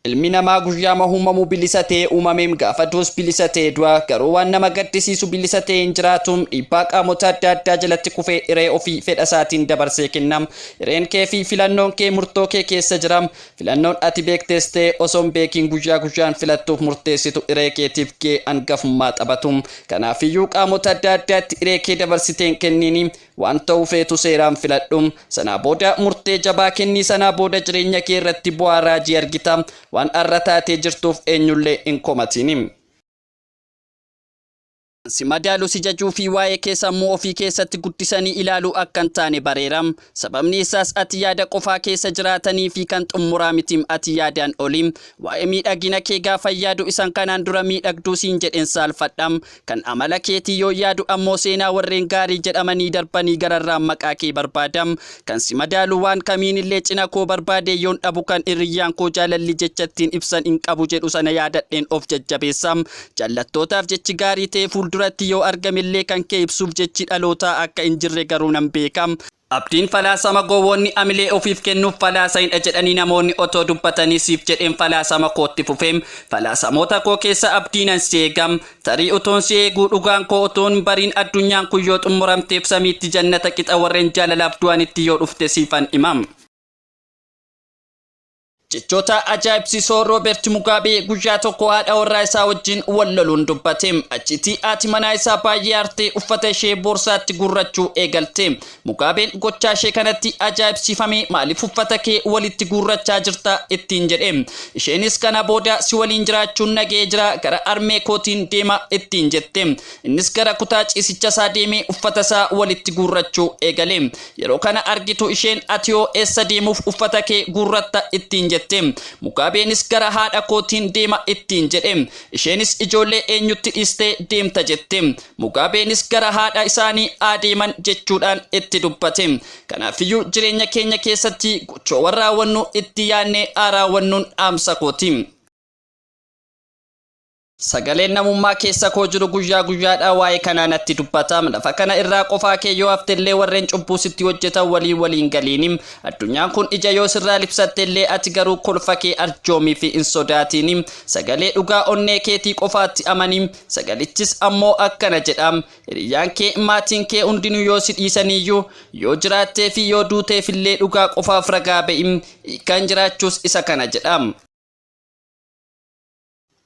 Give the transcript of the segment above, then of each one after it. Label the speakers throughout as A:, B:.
A: Ilmi namaa guyyaama uumamu bilisa ta'ee uumameem gaafa du'us bilisa ta'ee du'a. Garuu waan nama gaddisiisu bilisa ta'ee hin jiraatu. Dhiibbaa qaamota adda addaa jalatti kufee hiree ofii fedha isaatiin dabarsee kenna. Hireen kee fi filannoon kee murtoo kee keessa jira. Filannoon ati beektes ta'e osoo hin beekiin guyyaa guyyaan filattuuf murteessitu hiree keetiif gahee hangafummaa taphatu. Kanaafiyyuu qaamota adda addaatti hiree kee dabarsitee hin kenniini. Waan ta'uu feetu seeraan filadhu. Sanaa booda murtee jabaa kennii sanaa booda jireenya kee irratti bu'aa raajii argita. Waan har'a taatee jirtuuf eenyullee hin komatini. Si madaalu, si jajuu fi waa'ee kee sammuu ofii keessatti guddisanii ilaaluu akka hin taane bareera. Sababni isaas ati yaada qofaa keessa jiraatanii fi kan xumuraa miti ati yaadaan oli. Waa'ee miidhagina kee gaafa yaadu isan kanaan dura miidhagduu siin jedheen saalfadha. Kan amala keetii yoo yaadu ammoo seenaa warreen gaarii jedhamanii darbanii gararraan maqaa kee barbaada. Kan si madaalu waan kamiinillee cina koo barbaade yoon dhabu kan hiriyyaan koo jaalalli jecha ittiin ibsan hin qabu jedhu sana yaadadheen of jajjabeessa. Jaallattootaaf jechi gaarii ta'e fuulduratti yoo argamellee kan kee ibsuuf jechi dhalootaa akka hin jirre garuu nan beeka. Abdiin falaasama gowwoonni amilee ofiif kennuuf falaasa hidha jedhanii namoonni otoo dubbatanii siif jedheen falaasama kootti fufeem. Falaasamoota koo keessa abdiinan si eegam. Tarii utuun si eeguu dhugaan koo utuun bariin addunyaan kun yoo xumuramteef samiitti jannata qixa warreen jaalalaaf du'anitti yoo dhufte siifan himam. Jechoota ajaa'ibsiisoo Rooberti Mugaabee guyyaa tokko haadha warraa isaa wajjin wal loluun dubbate. Achitti haati manaa isaa baay'ee aartee uffata ishee boorsaatti guurrachuu eegalte. Mugaabeen gochaa ishee kanatti ajaa'ibsiifamee maaliif uffata kee walitti guurrachaa jirta ittiin jedhe. Isheenis kana booda si waliin jiraachuun nagee jira gara armee kootiin deema ittiin jette. Innis gara kutaa ciisicha isaa deemee uffata isaa walitti guurrachuu eegale. Yeroo kana argitu isheen ati hoo eessa deemuuf uffata kee guurratta ittiin jette. Mugaabeenis gara haadha kootiin deema ittiin jedhe. Isheenis ijoollee eenyutti dhiistee deemta jette. Mugaabeenis gara haadha isaanii adeeman jechuudhaan itti dubbate. Kanaafiyyuu jireenya keenya keessatti gochoowwan raawwannu itti yaadnee haa raawwannuun dhaamsa kooti. Sagaleen namummaa keessa koo jiru guyyaa guyyaadhaa waa'ee kanaa natti dubbata. Lafa kana irraa qofaa kee yoo haftellee warreen cubbuu sitti hojjetan waliin waliin galiini. Addunyaan kun ija yoo sirraa libsattellee ati garuu kolfa kee arjoomii fi hin sodaatini. Sagalee dhugaa onnee keetii qofaatti amani. Sagalichis ammoo akkana jedha. Hiriyyaan kee maatiin kee hundinuu yoo si dhiisaniiyyuu yoo jiraattee fi yoo duuteefillee dhugaa qofaaf ragaa ba'i. Hiikkaan jiraachuus isa kana jedha.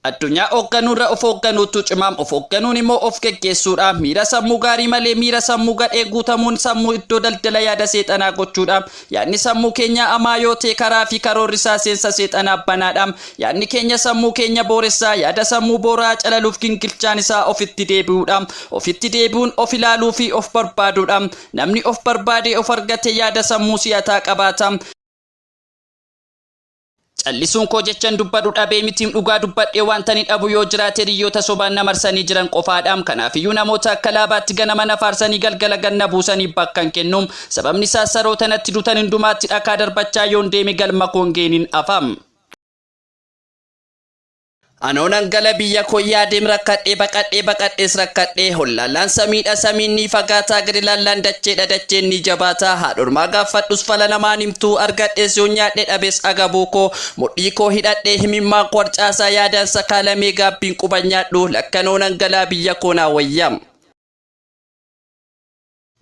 A: Addunyaa hoogganuurra of hoogganuutu cimaa. Of hoogganuun immoo of geggeessuudha. Miira sammuu gaarii malee miira sammuu gadhee guutamuun sammuu iddoo daldala yaada seexanaa gochuudha. Yaadni sammuu keenyaa amaa yoo ta'e karaa fi karoorri isaa seensa seexanaa banaadha. Yaadni keenya sammuu keenya booressaa yaada sammuu booraa calaluuf gingilchaan isaa ofitti deebi'uudha. Ofitti deebi'uun of ilaaluu fi of barbaaduudha. Namni of barbaadee of argate yaada sammuu si'ataa qabaata. Callisuun koo jechan dubbadhu dhabee mitiim dhugaa dubbadhee wanta ni dhabu yoo jiraate hiriyoota sobaan na marsanii jiran qofaadha. Kanaafiyyuu namoota akka laabaatti ganama na faarsanii galgala ganna buusanii bakka hin kennu. Sababni isaas saroota natti dutan hundumaatti dhakaa darbachaa yoon deeme galma koon geeniin afam. Anoonan gala biyya koo yaadeem rakkadhee baqadhee baqadhees rakkadhee hollaallaan samiidha samiin ni fagaataa gadi laallaan dacheedha dacheen ni jabaataa haadhormaa gaaffadhus fala namaan himtuu argadhees yoon nyaadhe dhabees agabuu koo mudhii koo hidhadhee himimmaan koo harcaasaa yaadaan sakaalamee gaabbiin quban nyaadhu lakkanoonan galaa biyya koo naa wayyaa.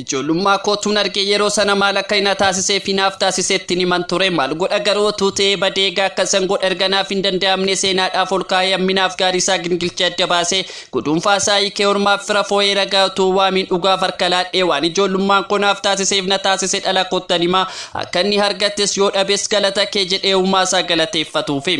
A: Ijoollummaa kootuun arge yeroo sana maal akka na taasisee fi naaf taasisetti ni man ture. Maal godha garuu utuu ta'ee badee egaa akkasan godha erga naaf hin danda'amne seenaadhaaf ol kaa'ee hamminaaf gaarii isaa gingilchee adda baasee guduunfaa isaa hiikee ormaaf fira foo'ee ragaa utuu waamiin dhugaaf harka laadhee waan ijoollummaan koo naaf taasiseef na taasise dhala koottan himaa akka inni argattes yoo dhabes galata kee jedhee uumaa isaa galateeffatuufi.